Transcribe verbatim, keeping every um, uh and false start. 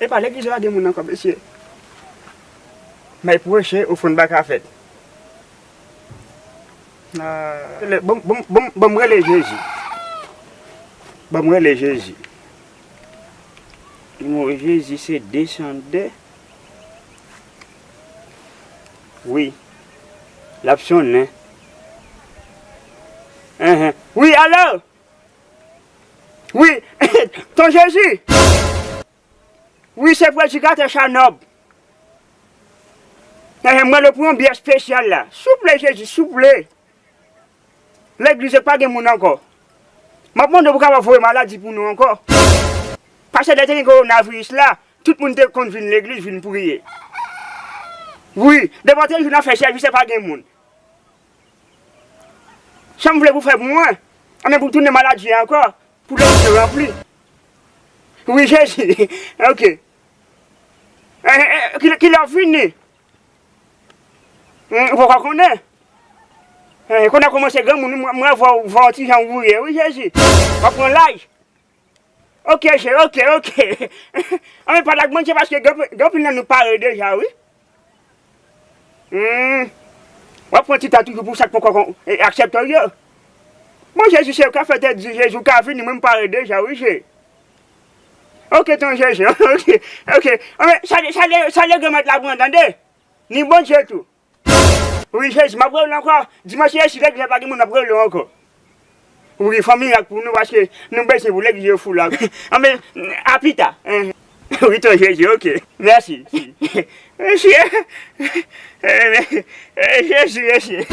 Epa legliz la gen moun ankò, mesye. May pwoche, ofrann pa ka fèt. Ah. Bon, bon, bon, bon, m rele Jezi. Bon, m rele Jezi. Nimewo Jezi se de san de. Wi. L ap sonnen. Enhen. Wi, alo? Wi, Ton Jezi. Wi, se predikatè Chanòb. Enhen, mwen le pou yon biyè espesyal la. Souple, Jezi, souple. Legliz yo pa gen moun ankò. M ap mande w pou w kapab voye maladi pou nou ankò. Paske lè te gen kowonaviris la, tout moun te konn vin legliz, vin priye. Wi, depi w te jwenn nan fè sèvis, se pa gen moun. Sa m vle pou fè pou mwen? Anben pou tounen maladi a ankò, pou legliz yo ranpli. Wi, Jezi. Ok. Eh, eh, eh, ki, kilè w ap vini? Hmm, ou poko konnen? Eh, konnen w kòmanse granmoun, mwen, mwen vè w, vè w ti jan ou ye, wi, Jezi. W ap pran laj. Ok, je, ok, ok. Anben pa lage Bondye paske gen, gen anpil nan nou pare deja, wi. Hmm. W ap pran ti tan toujou pou sa k poko kon, e, aksepte w yo. Bon, Jezi, se ou ka fè tèt di, Jezi, ou ka vini, mwen m pare deja, wi, je. Ok, Ton Jezi, ok, ok. Anben, salye, salye, salye Granmèt la pou mwen, tande? Ni Bondye tou. Wi, Jezi, m ap rele w ankò. Dimanch, si legliz la pa gen moun, m ap rele w ankò. Wi, fè mirak pou nou, paske nou bezwen pou legliz yo fou la. Anben, a pita. Wi, Ton Jezi, ok. Mèsi. Mesye. Eh, eh, Jezi, mesye.